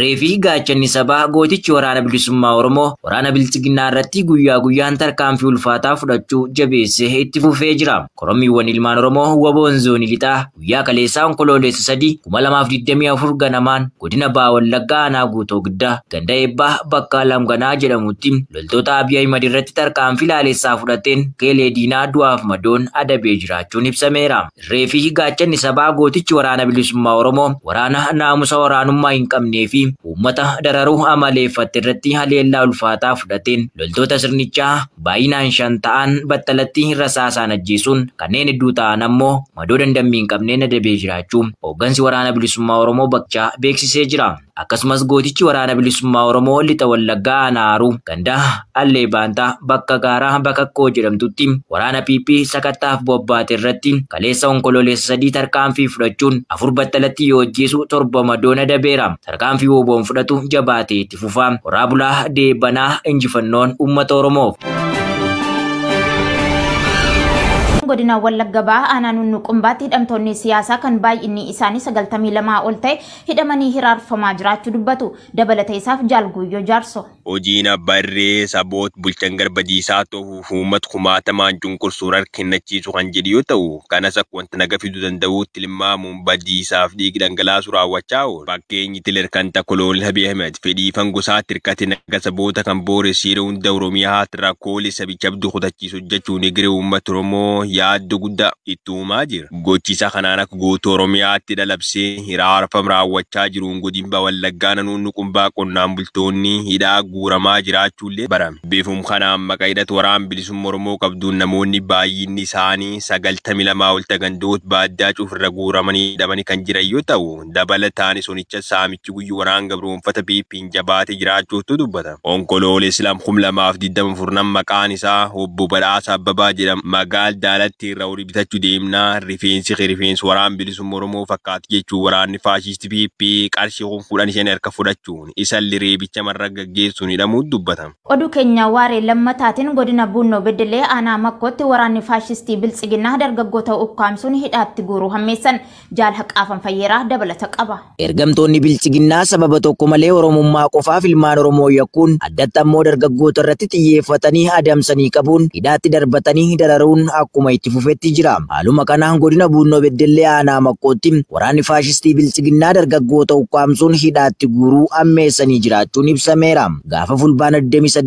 Reefi gaachanni sabaa gootichi waraana bilisummaa Oromoo waraana bilchiginnaa irratti guyyaa guyyaan tarkaanfii ulfaataa fudhachuu jabeessee itti fufee jira. Korommiiwwan ilmaan Oromoo waboon zoonii lixaa guyyaa kaleessaa onkoloolessa 3 2024 ganamaan godina Baha Wallaggaa aanaa Guutoo Giddaa ganda eebbaa bakka Lamganaa jedhamutti loltoota Abiy Ahimad irratti tarkaanfii laalessaa fudhateen keelee diinaa du'aaf madoon adabee jiraachuun ibsameera. Reefi gaachanni sabaa gootichi waraana bilisummaa Oromoo waraana naamusa waraanummaa hin qabnee fi uummata dararuu amaleeffatte irratti haleellaa ulfaataa fudhateen loltoota sirnichaa baay'inaan 5 ta'an battalatti rasaasaan ajjeesuun kanneen hedduu ta'an ammoo madoo dandammii hin qabneen adabee jiraachuu hooggansi waraana bilisummaa Oromoo bakka beeksisee jira. Akkasumas gootichi waraana bilisummaa Oromoo lixa Wallaggaa aanaa Haruu ganda Allee Baantaa bakka gaaraa Bakakkoo jedhamtutti waraana PP sakattaaf bobbaate irratti kaleessa onkoloolessa 3 tarkaanfii fudhachuun 4 battalatti yoo ajjeesu 7 madoon adabeera. Tarkaanfii woboon fudhatu jabaatee itti fufa. Horaa bulaa deebanaa injifannoon uummata Oromoof. Godina Wallagga Bahaa aanaa Nunnuqumbaatti hidhamtoonni siyaasaa kan baay'inni isaanii 92 ol ta'e hidhamanii hiraarfamaa jiraachuu dubbatu. Dabalata isaaf Jaal Guyyoo Jaarso. Hojiin abbaa irree saboota bulchan garbadiisaa ta'uuf uummata kumaatamaan cunqursuun harka kennachiisu kan jedhu yoo ta'u, kanas akka wanta naga fiduu danda'utti tilmaamuun badiisaaf dhiigi dhangalaasu raawwachaa oolu. Fakkeenyi Tilerkanta Koloonel Abiy Ahmed fedhii gosaatti hirkate naga saboota kan booressee hunda Oromiyaa rakkoolee sabicha abduu kutachiisu hojjechuun egeree uummata Oromoo yaaddoo guddaa itti uumaa jira. Gochi isaa kanaan akka guutuu Oromiyaatti dhalabsee hiraarfam raawwachaa jiruun godina Wallaggaa Nunnuqumbaa qonnaan bultoonni hidhaa guuramaa jiraachuullee barame. Bifum kanaan maqaa hidhatu waraan bilisummaa Oromoo qabduun namoonni baay'inni isaanii 92 ol ta'an gandoota baadiyyaa cuufirra guuramanii hidhamanii kan jiran yoo ta'u, dabalataanis sonicha saamichi guyyuu waraan gabroonfata PP'n jabaatee jiraachuutu dubbata. Onkoloolessa 2024 maqaan isaa Obbo Badhaasaa Abbabaa jedhama. Magaal Daalatti irraa horii bitachuu deemnaa rifeensi rifeensi waraan bilisummaa Oromoo fakkaatu jechuun waraanni faashistii PP qarshii 15,000 harka fudhachuun isalli reebicha marra gaggeessuun hidhamuun dubbatama. Oduu keenya waaree lammataatiin godina Bunnoo Beddellee aanaa Makkootti waraanni faashistii Biltsiginnaa dargaggoota ukkaamsuun hidhaatti guuruu hammeessan. Jaal Haqaafan Fayyeeraa dabalata qaba. Ergamtoonni Biltsiginnaa sababa tokko malee Oromummaa qofaaf ilmaan Oromoo yakkuun addatti ammoo dargaggoota irratti xiyyeeffatanii adamsanii qabuun hidhaatti darbatanii dararuun akkuma itti fufetti jira. Haaluma kanaan godina Bunnoo Beddellee aanaa Makkootti waraanni faashistii Biltsiginnaa dargaggoota ukkaamsuun hidhaatti guuruu hammeessanii jiraachuun ibsameera. Gaafa fulbaana 28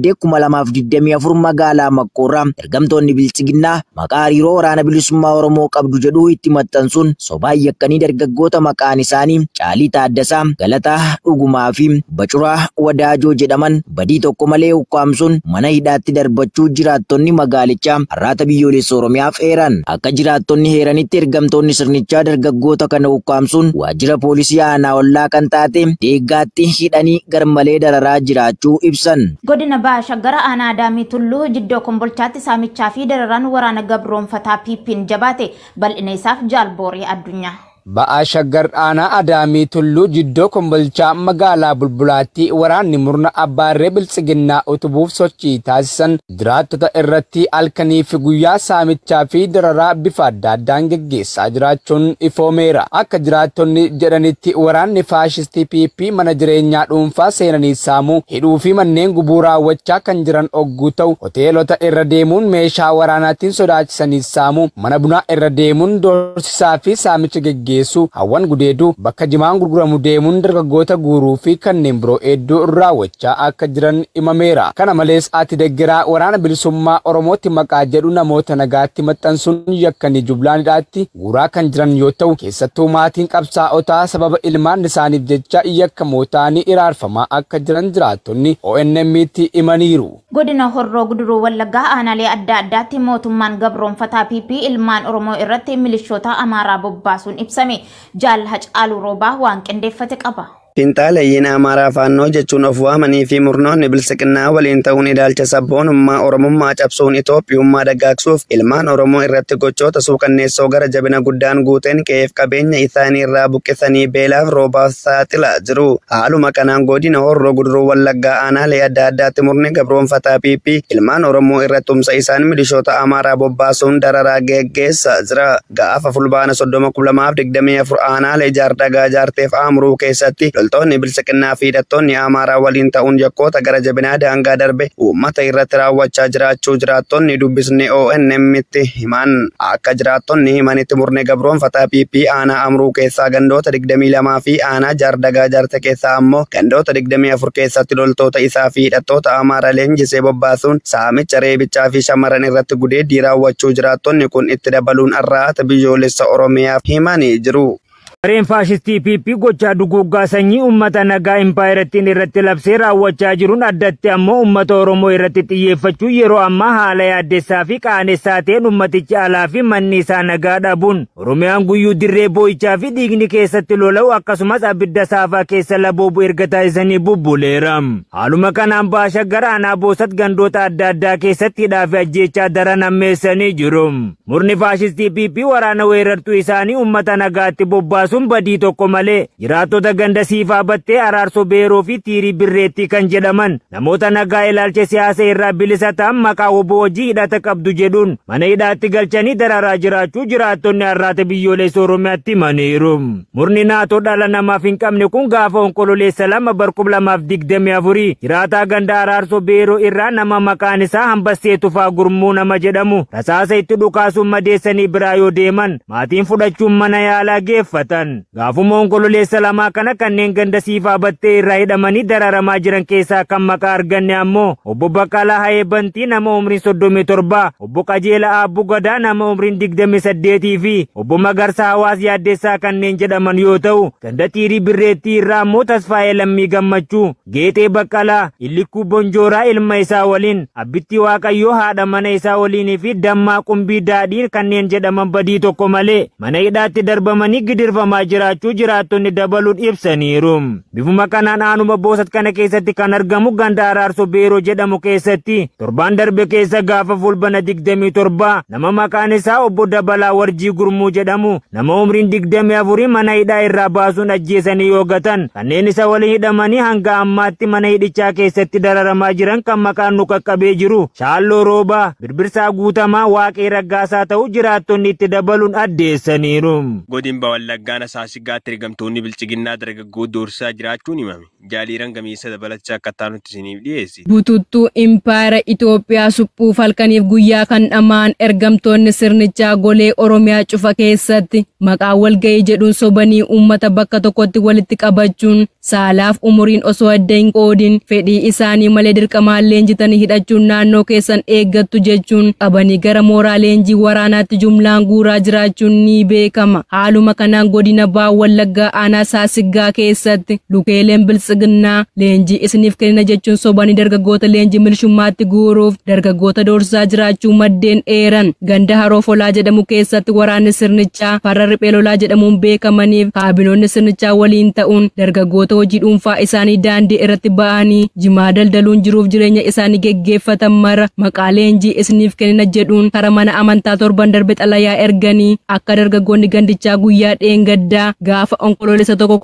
2024 magaalaa Makkoorraa ergamtoonni Biltsiginnaa maqaa hariiroo waraana bilisummaa Oromoo qabdu jedhu itti maxxansuun sobaa yakkanii dargaggoota maqaan isaanii Caalii Taaddasaa, Galataa Dhugumaa fi Bacuraa Wadaajoo jedhaman badii tokko malee ukkaamsuun mana hidhaatti darbachuu jiraattonni magaalichaa har'aata biyyoolessa Oromiyaaf eeran. Akka jiraattonni heeranitti ergamtoonni sirnichaa dargaggoota kana ukkaamsuun waajjira poolisii aanaa ollaa kan taate deeggaatti hidhanii garmalee dararaa jiraachuu ibsan. Godina Baha Shaggara aanaa Adaamii Tulluu Jiddoo Kombolchaatti saamichaa fi dararaan waraana gabroonfataa PP'n jabaate. Bal'ina isaaf Jaal Boorii Addunyaa. Ba'a Shaggar aanaa Adaamii Tulluu Jiddoo Kombolchaa magaalaa Bulbulaatti waraanni murna Abbaarree Biltsiginnaa utubuuf sochii taasisan jiraattota irratti halkanii fi guyyaa saamichaa fi dararaa bifa adda addaan geggeessaa jiraachuun ifoomeera. Akka jiraattonni jedhanitti waraanni faashistii PP mana jireenyaa dhuunfaa seenanii saamuu, hidhuu fi manneen gubuu raawwachaa kan jiran ogguu ta'u, hoteelota irra deemuun meeshaa waraanaatiin sodaachisanii saamuu, mana bunaa irra deemuun doorsisaa fi saamicha geggeessu, hawwan gudeeduu, bakka jimaan gurguramu deemuun dargaggoota guuruu fi kanneen biroo hedduu raawwachaa akka jiran himameera. Kana malees ati deggeraa waraana bilisummaa Oromootti maqaa jedhu namoota nagaatti maxxansuun yakkanii jublaan hidhaatti guuraa kan jiran yoo ta'u, keessattuu maatiin qabsaa'otaa sababa ilmaan isaaniif jecha yakkamootaa ni iraarfamaa akka jiran jiraattonni ONM'tti himaniiru. Godina Horroo Guduruu Wallaggaa aanaalee adda addaatti mootummaan gabroonfataa PP ilmaan Oromoo irratti milishoota Amaaraa bobbaasuun ibsame. Jaal Hacaaluu Roobaa waan qindeeffate qaba. Finxaalayyiin Amaaraa Faannoo jechuun of waamanii fi murnoonni bilisiqinnaa waliin ta'uun ilaalcha sabboonummaa Oromummaa cabsuun Itoophiyummaa dagaagsuuf ilmaan Oromoo irratti gochoota suukanneessoo gara jabina guddaan guuteen qe'eef qabeenya isaanii irraa buqqisanii beelaaf roobaaf saaxilaa jiru. Haaluma kanaan godina Horroo Guduruu Wallaggaa aanaalee adda addaatti murni gabroonfataa PP ilmaan Oromoo irratti tumsa isaan milishoota Amaaraa bobbaasuun dararaa geggeessaa jira. Gaafa fulbaana 30,2024 aanaalee Jaardagaa Jaarteef Amuruu keessatti Loltoonni Bilxiginnaa fi hidhattoonni Amaaraa waliin ta'uun yakkoota gara jabinaa daangaa darbe uummata irratti raawwachaa jiraachuu jiraattonni dubbisne ONM'tti himan. Akka jiraattonni himanitti murni gabroonfataa PP aanaa Amruu keessaa gandoota 22 fi aanaa Jaardagaa Jaarte keessaa ammoo gandoota 24 keessatti loltoota isaa fi hidhattoota Amaaraa leenjisee bobbaasuun saamicha, reebichaa fi shamarran irratti gudeeddii raawwachuu jiraattonni kun itti dabaluun Arraata Biyyoolessa Oromiyaaf himanii jiru. Gareen faashistii PP gochaa duguuggaa sanyii uummata nagaa impaayirattiin irratti labsee raawwachaa jiruun addatti ammoo uummata Oromoo irratti xiyyeeffachuu yeroo ammaa haala yaaddessaa fi qaanessaa ta'een uummatichi alaa fi manni isaa nagaa dhabuun Oromiyaan guyyuu dirree boo'ichaa fi dhiigni keessatti lola'u akkasumas abidda saafaa keessa laboobu erga taasisanii bubbuleera. Haaluma kanaan Baasha gara aanaa Boosat gandoota adda addaa keessatti hidhaa fi ajjeechaa daran hammeessanii jiru. Murni faashistii PP waraana weerartuu isaanii uummata nagaatti bobbaasuun badii tokko malee jiraattota ganda Siifaa Battee, Araarsoo Beeroo fi Tiirii Birreettii kan jedhaman namoota nagaa ilaalcha siyaasa irraa bilisa ta'an maqaa WBO hojii hidhata qabdu jedhuun mana hidhaatti galchanii dararaa jiraachuu jiraattonni Arraata Biyyoolessa Oromiyaatti himaniiru. Murni naatoo dhala namaaf hin qabne kun gaafa Onkololeessa 2 2024 jiraataa ganda Araarsoo Beeroo irraa nama maqaan isaa Hambassee Tufaa Gurmuu nama jedhamu rasaasa itti dhukaasuun madeessanii biraa yoo deeman maatiin fudhachuun mana yaalaa geeffatan. Gaafuma Onkololeessa 2 kana kanneen ganda Siifaa Battee irraa hidhamanii dararamaa jiran keessaa kan maqaa arganne ammoo obbo Baqqalaa Hayee Bantii nama umriin 37, obbo Qajeelaa Aabbuu Gadaa nama umriin 28 fi obbo Magarsaa Hawaas Yaaddeessaa kanneen jedhaman yoo ta'u, ganda Tiirii Birreettii irraa ammoo Tasfaayee Lammii Gammachuu, Geexee Baqqalaa, Illikkuu Bonjooraa ilma isaa waliin, Abbittii Waaqayyoo haadha mana isaa waliinii fi Dammaa Qumbii Daadhii kanneen jedhaman badii tokko malee mana hidhaatti darbamanii gidirfamaa jiraachuu jiraattonni dabaluun ibsaniiru. Bifuma kanaan aanuma Boosat kana keessatti kan argamu ganda Araarsoo Beeroo jedhamu keessatti torbaan darbe keessa gaafa Fulbana 27 nama maqaan isaa obbo Dabalaa Warjii Gurmuu jedhamu nama umriin 24 mana hidhaa irraa baasuun ajjeesanii yoo gatan kanneen isa waliin hidhamanii hanga ammaatti mana hidhichaa keessatti dararamaa jiran kan maqaan nu qaqqabee jiru Shaalloo Roobaa, Birbirsaa Guutamaa, Waaqee Raggaasaa ta'uu jiraattonni itti dabaluun addeessaniiru. Godin Wallaggaan Asaasigaatti ergamtoonni Bilxiginnaa dargaggoo doorsisaa jiraachuun himame. Jaaliiran gameessa dabalachaa akka taanutti isiniif dhiyeessi. Bututtuu impaayera Itoophiyaa suphuuf halkaniif guyyaa kan dhamaan ergamtoonni sirnichaa golee Oromiyaa cufa keessatti maqaa walga'ii jedhuun sobanii uummata bakka tokkotti walitti qabachuun saalaaf umuriin osoo adda hin qoodin fedhii isaanii malee dirqamaan leenjitanii hidhachuun naannoo keessan eeggattu jechuun qabanii gara mooraa leenjii waraanaatti jumlaan guuraa jiraachuun ni beekama. Haaluma kanaan godina Baha Wallaggaa aanaa Saasiggaa keessatti lukeeleen Bilxiginnaa leenjii isiniif kennina jechuun sobanii dargaggoota leenjii milishummaatti guuruuf dargaggoota doorsisaa jiraachuu maddeen eeran. Ganda Haroo Folaa jedhamu keessatti waraanni sirnichaa farra riphee lolaa jedhamuun beekamaniif kaabinoonni sirnichaa waliin ta'uun dargaggoota hojii dhuunfaa isaanii daandii irratti ba'anii jimaa daldaluun jiruuf jireenya isaanii geggeeffatan mara maqaa leenjii isiniif kennina jedhuun karaa mana amantaa torban darbe xalayaa erganii akka dargaggoonni gandichaa guyyaa dheengaddaa gaafa Onkoloolessa 1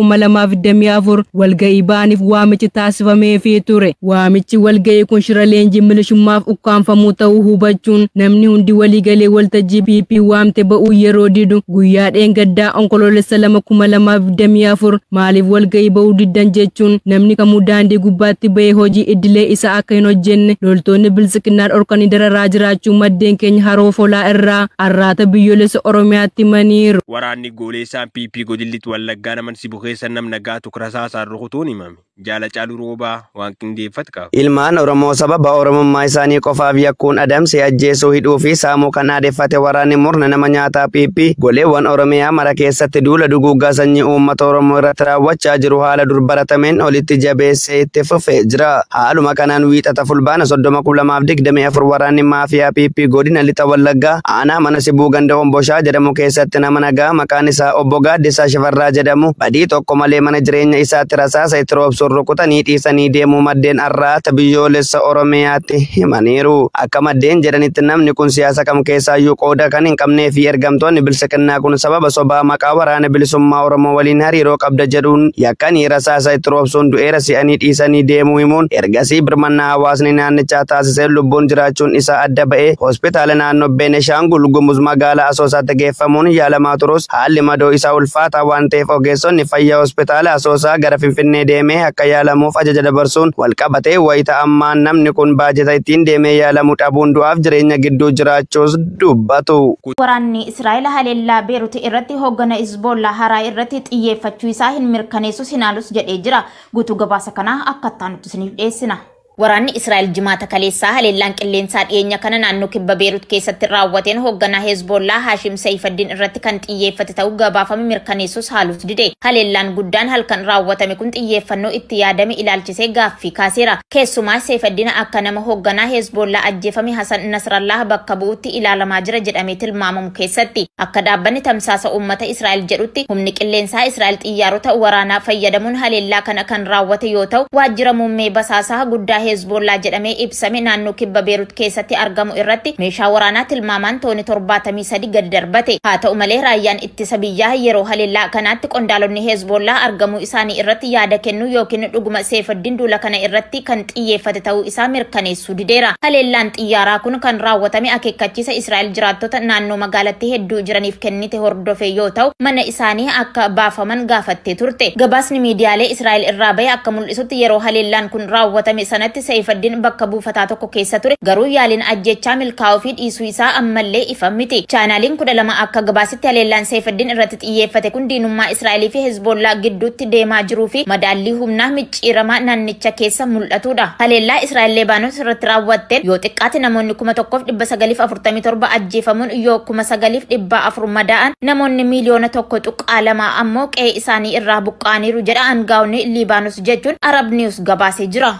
2024 walga'ii ba'aniif waamichi taasifameefii ture. Waamichi walga'ii kun shira leenjii milishummaaf ukkaanfamuu ta'uu hubachuun namni hundi waliigalee waltajjii PP waamte ba'uu yeroo didu guyyaa dheengaddaa Onkoloolessa 2 2024 maaliif walga'ii ba'uu diddan jechuun namni kamuu daandii gubbaatti ba'ee hojii idilee isaa akka hin hojjenne loltoonni Bilxiginnaa dhorkanii dararaa jiraachuu maddeen keenya Haroo Folaa irraa Arraata Biyyoolessa Oromiyaatti himaniiru. Waraanni gooleessaan PP godillitti Wallaggaa naman sibu keessa namna gaatu rasaasaan rukutuun himame. Jaala Caaluu Roobaa waan qindeeffate qaba. Ilmaan Oromoo sababa Oromummaa isaanii qofaaf yakkuun adamsee ajjeesuu, hidhuu fi saamuu kan aadeffate waraanni murna nama nyaataa PP goleewwan Oromiyaa mara keessatti duula duguuggaa sanyii uummata Oromoo irratti raawwachaa jiru haala dur baratameen olitti jabeessee itti fufee jira. Haaluma kanaan wiixata Fulbaana 30 2024 waraanni maafiyaa PP godina Lixa Wallaggaa aanaa mana Sibuu ganda Omboshaa jedhamu keessatti nama nagaa maqaan isaa obbo Gaaddisaa Shifarraa jedhamu badii tokko malee mana jireenya isaatti rasaasa itti roobsuun roobsuun rukutanii dhiisanii deemuu maddeen Arraata Biyyoolessa Oromiyaatti himaniiru. Akka maddeen jedhanitti namni kun siyaasa kam keessaayyuu qooda kan hin qabnee fi ergamtoonni bilisiginnaa kun sababa sobaa maqaa waraana bilisummaa Oromoo waliin hariiroo qabda jedhuun yakkanii rasaasa itti roobsuun du'eera si'anii dhiisanii deemuu himuun ergasii birmannaa hawaasni naannichaa taasisee lubbuun jiraachuun isaa adda ba'ee hospitaala naannoo Beenishaangul Gumuz magaalaa Asoosaatti geeffamuun yaalamaa turus haalli madoo isaa ulfaataa waan ta'eef ogeessonni fayyaa hospitaala Asoosaa gara Finfinnee deemee akka yaalamuuf ajaja dabarsuun walqabatee wayita ammaa namni kun baajata ittiin deemee yaalamuu dhabuun du'aaf jireenya gidduu jiraachuus dubbatu. Waraanni Israa'el haleellaa Beerut irratti hoggana Hizboollaa haaraa irratti xiyyeeffachuu isaa hin mirkaneessus hin haalus jedhee jira. Guutuu gabaasa kanaa akka itti isiniif dhiyeessina. Waraanni Israa'el jimaata kaleessaa haleellaan qilleensaa dhiyeenya kana naannoo kibba Beerut keessatti raawwateen hoogganaa Hezbollaa Haashim Saifaddin irratti kan xiyyeeffate ta'uu gabaafame mirkaneessus haalus dide. Haleellaan guddaan halkan raawwatame kun xiyyeeffannoo itti yaadame ilaalchisee gaaffii kaaseera. Keessumaa Saifaddin akka nama hoogganaa Hezbollaa ajjeefame Hasan Nasrallah bakka bu'utti ilaalamaa jira jedhamee tilmaamamu keessatti. Akka dhaabbanni tamsaasa uummata Israa'el jedhutti humni qilleensaa Israa'el xiyyaarota waraanaa fayyadamuun haleellaa kana kan raawwate yoo ta'u waajjira muummee basaasaa guddaa Hezbollaa jedhamee ibsame naannoo kibba Beerut keessatti argamu irratti meeshaa waraanaa tilmaamaan tooni 73 gadi darbate. Haa ta'u malee raayyaan ittisa biyyaa yeroo haleellaa kanaatti qondaalonni Hezbollaa argamuu isaanii irratti yaada kennuu yookiin dhuguma Saifaddin duula kana irratti kan xiyyeeffate ta'uu isaa mirkaneessuu dideera. Haleellaan xiyyaaraa kun kan raawwatame akeekkachiisa Israa'el jiraattota naannoo magaalattii hedduu jiraniif kennite hordofe yoo ta'u mana isaanii akka baafaman gaafattee turte. Gabaasni miidiyaalee Israa'el irraa bahe akka mul'isutti yeroo haleellaan kun raawwatame sanatti Saifaddin bakka buufataa tokko keessa ture garuu yaaliin ajjechaa milkaa'uu fi dhiisuu isaa ammallee ifa miti. Chaanaaliin 12 akka gabaasitti haleellaan Saifaddin irratti xiyyeeffate kun diinummaa Israa'elii fi Hezbollaa gidduutti deemaa jiruu fi madaallii humnaa micciiramaa naannicha keessa mul'atudha. Haleellaa Israa'el Leebaanos irratti raawwatteen yoo xiqqaate namoonni 1947 ajjeefamuun yoo 9400 madaa'an namoonni miiliyoona 1.2 ammoo qe'ee isaanii irraa buqqa'aniiru jedha aangaa'onni Liibaanos jechuun Arab News gabaasee jira.